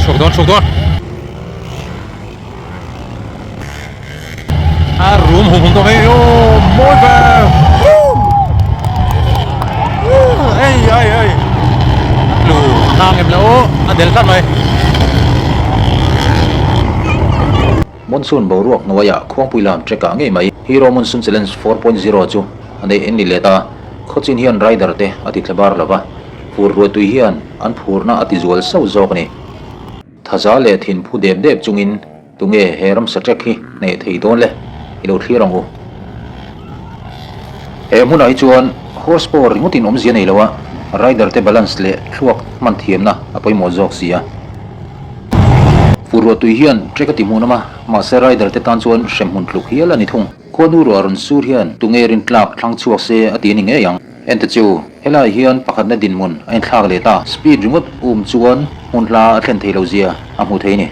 Chhuak dawn chhuak dawn. A rum hum hum tawh mai aw mawi ve. Ei ai ai. Tlu nang em le aw a del tlat mai. Monsoon boruak hnuaiah Khuangpui lam track ah ngei mai Hero Monsoon Challenge 4.0 chu a neih en ni let a, khawchin hian rider te a ti thlabar lova, fur ruahtui hian an phurna a ti zual sauh zawk a ni. Thaza leh thin phu dep dep chungin tunge he ramsa track hi hneh thei dawn le? I lo thlir ang u. He hmunah hi chuan horse power ringawtin awmzia nei lo a, rider te balance leh thluak hman thiamna a pawimawh zawk si a. Fur ruahtui hian track a ti hmuhnawm a, mahse rider te tan chuan hremhmun tluk hial a ni thung. Khuanu ruah rawn sur hian tunge rintlak thlang chhuak se a ti a ni ngei ang. Ente chu, helai hian pakhatna dinhmun a inthlak leh ta. Speed ringawt um chuan hmun hla a thlen thei lo zia a hmu thei a ni.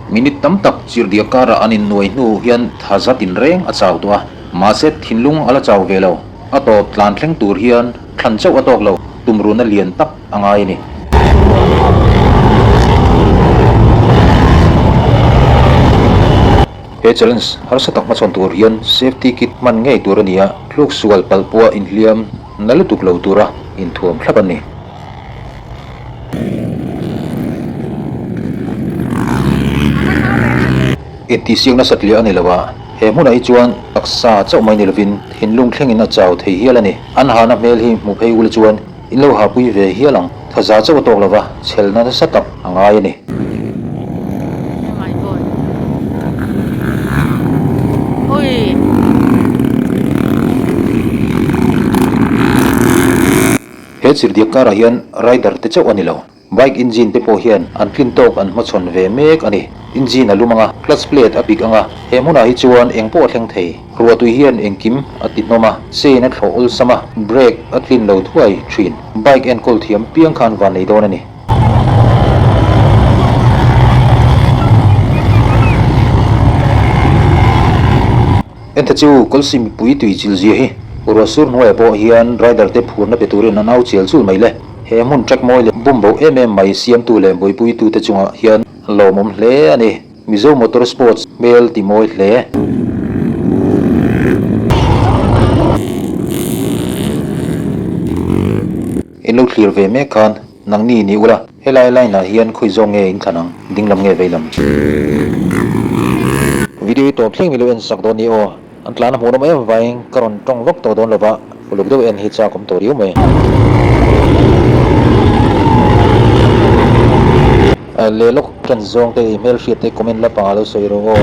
Minute tam tak chirhdiak karah an innuai hnu hian tha zat inreng a chau tawh a, mahse thinlung a la chau ve lo. A tawp tlan thleng tur hian thlan chauh a tawk lo, tumruhna lian tak a ngai a ni. He challenge harsa tak hmachhawn tur hian safety kit hman ngei tur a ni a, thluk sual palh pawha inhliam na lutuk lo tura inthuam thlap a ni. Intihsiak nasat liah a ni lo a, he hmunah hi chuan taksa chauh mai ni lovin thinlung thlengin a chau thei hial a ni. An hahna hmel hi hmu phei ula chuan In lo hahpui ve hial ang. Thaza chauh a tawk lova, chhelna nasa tak a ngai a ni. He chirhdiak karah hian rider te chauh a ni lo. Bike engine te pawh hian an tlin tawk an hmachhawn ve mek a ni. Engine a lum ang a, clutch plate a pik ang a, he hmunah hi chuan eng pawh a thleng thei. Ruahtui hian engkim a ti hnawm a, chain a thlawh awlsam a, brake a tlin lo thuai thin. Bike enkawl thiam piang khan van nei dawn a ni. Entha chu Kawlsi mipui tui chil zia hi ruah sur hnuaiah pawh hian rider te phurna pe turin an au chial chul mai le. He hmun track mawi leh bum bo em em mai siamtu leh buaipuitute chungah hian lawmawm hle a ni. Mizo Motor Sports hmel ti mawi hle. In lo thlir ve mek khan nangni ni ula, helai line ah hian khawi zawk nge in thlan ang, ding lam nge vei lam? Video hi tawp thleng milo en sak dawn ni aw. An tlan a hmuh nawm em vangin ka rawn tawng vak tawh dawn lova, uluk deuh en hi chak awm tawh riau mai. Leh lawk ṭan zawng te i hmelhriat te comment la pangah lo sawi rawh aw.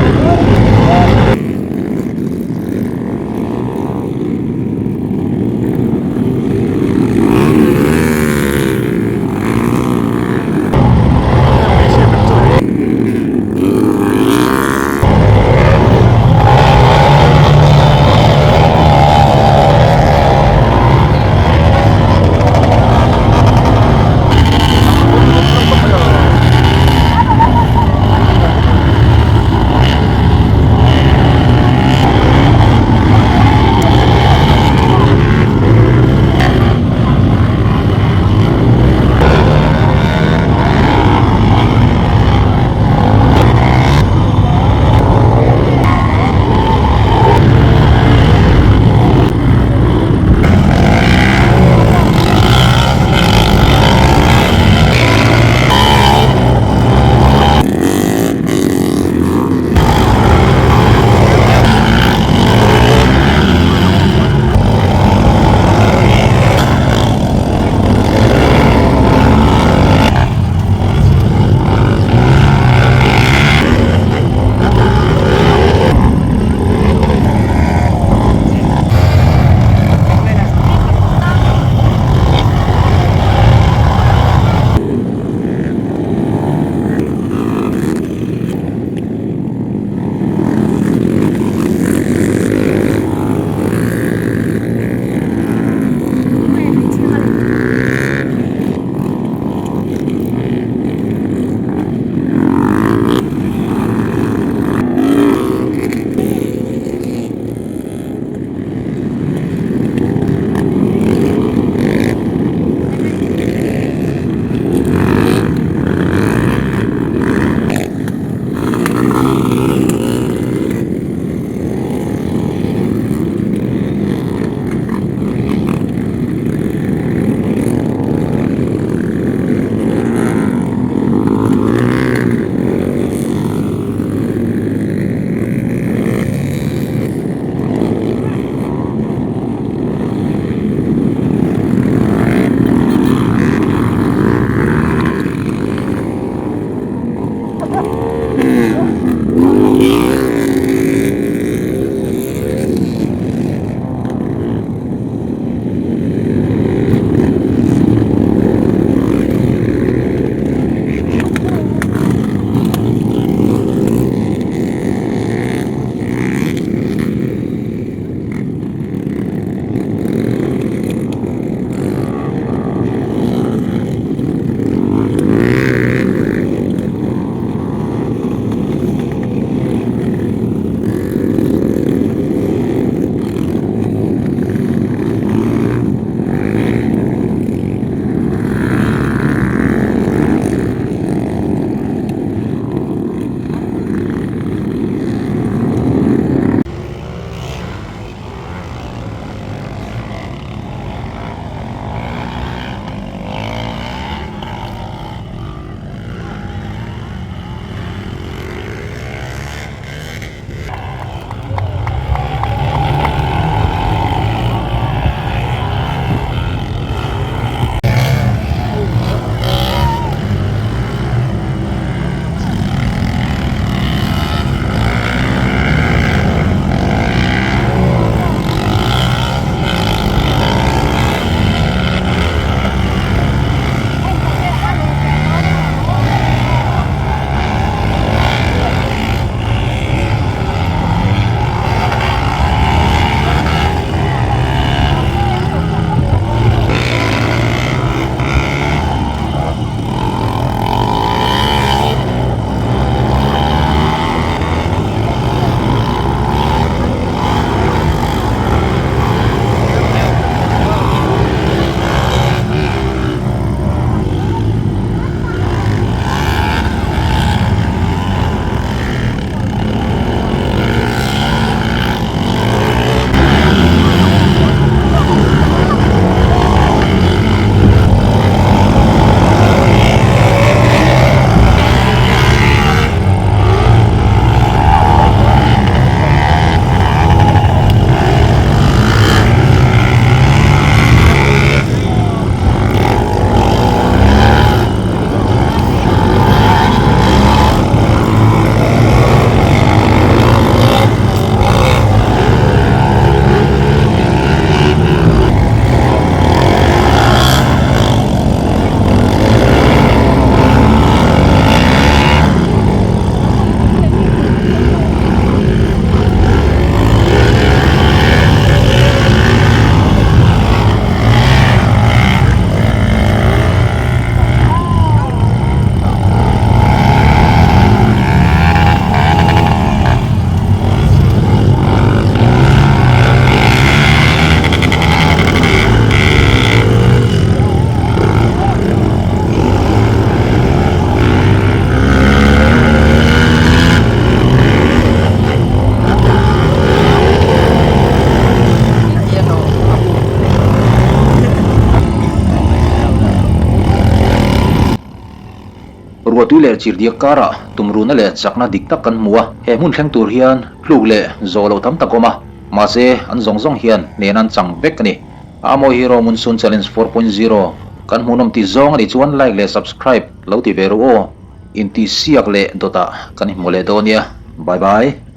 Ruahtui leh chirhdiak karah tumruhna leh chakna dik tak kan hmu a, he hmun thleng tur hian tluk leh zawh loh tam tak awm a, mahse an zawng zawng hian hnen an chang vek a ni. Amoy Hero Monsoon Challenge 4.0 kan hmuhnawm tih zawng a nih chuan like leh subscribe lo ti ve ru aw. Intihsiak leh dawtah kan inhmu leh dawn nia. Bye bye.